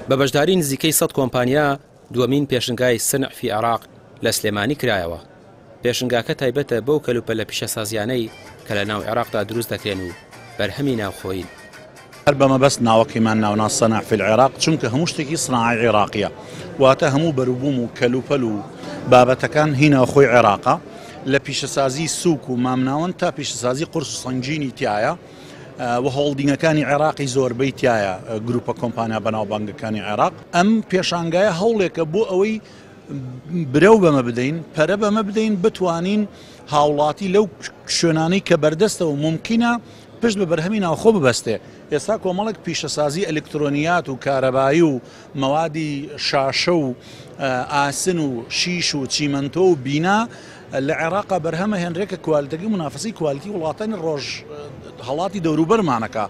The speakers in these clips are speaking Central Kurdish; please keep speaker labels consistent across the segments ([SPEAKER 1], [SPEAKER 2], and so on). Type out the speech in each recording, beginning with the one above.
[SPEAKER 1] بە بەشداری نزیکەی 100 کۆمپانیا دووەمین پێشنگای سنع فی عێراق لە سلێمانی کرایەوە. پێشنگاکە تایبەتە بەو کەلوپەلە پیشەسازیانەی کە لە ناو عێراقدا دروست دەکرێن و بەرهەمی ناوخۆیین.
[SPEAKER 2] هەر بە مەبەست ناوەکەیمان ناونا صنع فی العراق چونکە هەموو شتێکی صناعەی عێراقیە واتە هەموو بەروبووم و کەلوپەل و بابەتەکان هی ناوخۆی عێراقە لە پیشەسازی سووک و مامناوەند تا پیشەسازی قورس و سەنگینی تایە و هۆڵدینگەکانی عێراقی زۆربەی تایە گروپە کۆمپانیا بەناوبانگەکانی عێراق ئەم پێشانگایە هەوڵێکە بۆ ئەوەی برەو بەمە بدەین پەرە بەمە بدەین بتوانین هاوڵاتی لەو شوێنانەی کە بەردەستەوە مومکینە پشت بە بەرهەمی ناوخۆ ببەستێ. ئێستا کۆمەڵێک پیشەسازی ئەلکترۆنیات و کارەبایی و مەوادی شاشە و ئاسن و شیش و چیمەنتۆ و بینا لە عێراقا بەرهەم ئەهێنرێ کە کوالتەکەی مونافەسەی کوالتی وڵاتانی ڕۆژ هەڵاتی دەوروبەرمانەکا.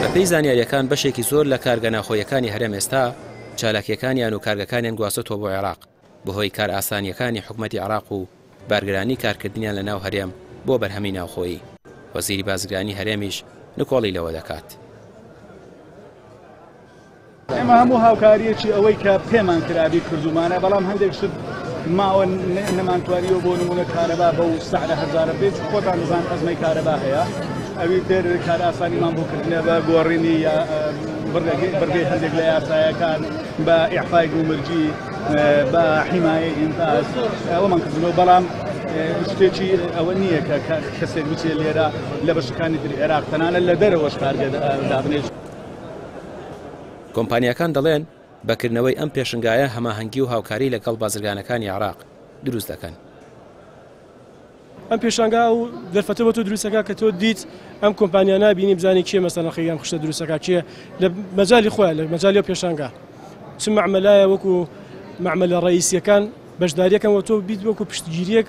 [SPEAKER 1] بەپێی زانیارییەکان بەشێکی زۆر لە کارگە ناوخۆییەکانی هەرێم ئێستا چالاکییەکانیان و کارگەکانیان گواستۆتەوە بۆ عێراق بەهۆی کارئاسانییەکانی حکومەتی عێراق و بارگرانی کارکردنیان لە ناو هەرێم بۆ بەرهەمی ناوخۆیی، وەزیری بازرگانی هەرێمیش نکۆڵی لەوە دەکات.
[SPEAKER 3] ئێمە هەموو هاوکارییەکی ئەوەی کە پێمان کرابی کردوومانە، بەڵام هەندێک شت ماوە نەمانتوانیوە، بۆ نموونە کارەبا بەو سعرە هەرزانە بێت، خۆتان دەزان ئەزمەی کارەبا هەیە، ئەوی تر کارئاسانیمان بۆ کردنە بە گۆڕینی بڕگەی هەندێک لە یاسایەکان بە ئیعفای گومرگی بە حیمایەی ئینفاز ئەوەمان کردنەوە، بەڵام شتێکی ئەوە نییە کە کەسێک بچێت لێرە لە بەشەکانی تری عێراق تەنانەت لە دەرەوەش کارگە دابنێت.
[SPEAKER 1] کۆمپانیاکان دەڵێن، بە کردنەوەی ئەم پێشنگایە هەماهەنگی و هاوکاری لەگەڵ بازرگانەکانی عێراق دروست دەکەن.
[SPEAKER 4] ئەم پێشانگا ئەو دەرفەتە بۆ تۆ دروست ئەکا کە تۆ دیت ئەم کۆمپانیا نابینی بزانی کێ مەسەلەن خەریکی ئەم خشتە دروست ئەکا کێ لە مەجالی خۆیان لە مەجالی ئەو پێشانگا چ مەعمەلایە وەکو مەعمەلە ڕئیسیەکان بەشداریەکەن وە تۆ بیت وەکو پشتگیریەک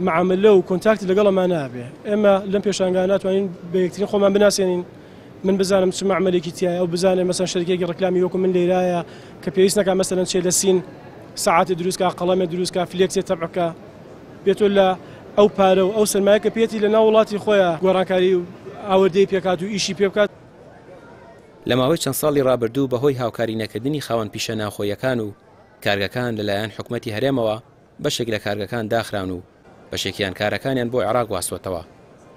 [SPEAKER 4] معاملە و contact لەگەڵ ئەمانە نابێ ئێمە لەم پێشانگا ناتوانین بە یەکترین خۆمان بناسێنین من بزانم چ مەعمەلێکی تایە ئەو بزانێ مەسەن شەریکێکی ڕکلامی وەکو من لێرایە کە پێویست نەکا مەسەلەن چێ لە سین سەعاتێ دروست کا قەڵەمێ دروست کا فلێکسێ تەبع کا بێتۆ لە ئەو پارە و ئەو سەرمایە کە پێیەتی لە ناو وڵاتی خۆیا گۆڕانکاری و ئاوردەی پێکات و ئیشی پێ بکات.
[SPEAKER 1] لە ماوەی چەند ساڵی ڕابردوو بەهۆی هاوکاری نەکردنی خاوەن پیشە ناوخۆییەکان و کارگەکان لەلایەن حکومەتی هەرێمەوە بەشێک لە کارگەکان داخراون و بەشێکیان کارەکانیان بۆ عێراق گواستوەتەوە،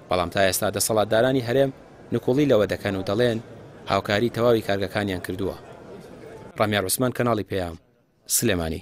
[SPEAKER 1] بەڵام تا ئێستا دەسەڵاتدارانی هەرێم نکوڵی لەوە دەکەن و دەڵێن هاوکاری تەواوی کارگەکانیان کردووە. ڕامیار عوسمان، کەناڵی پەیام، سلێمانی.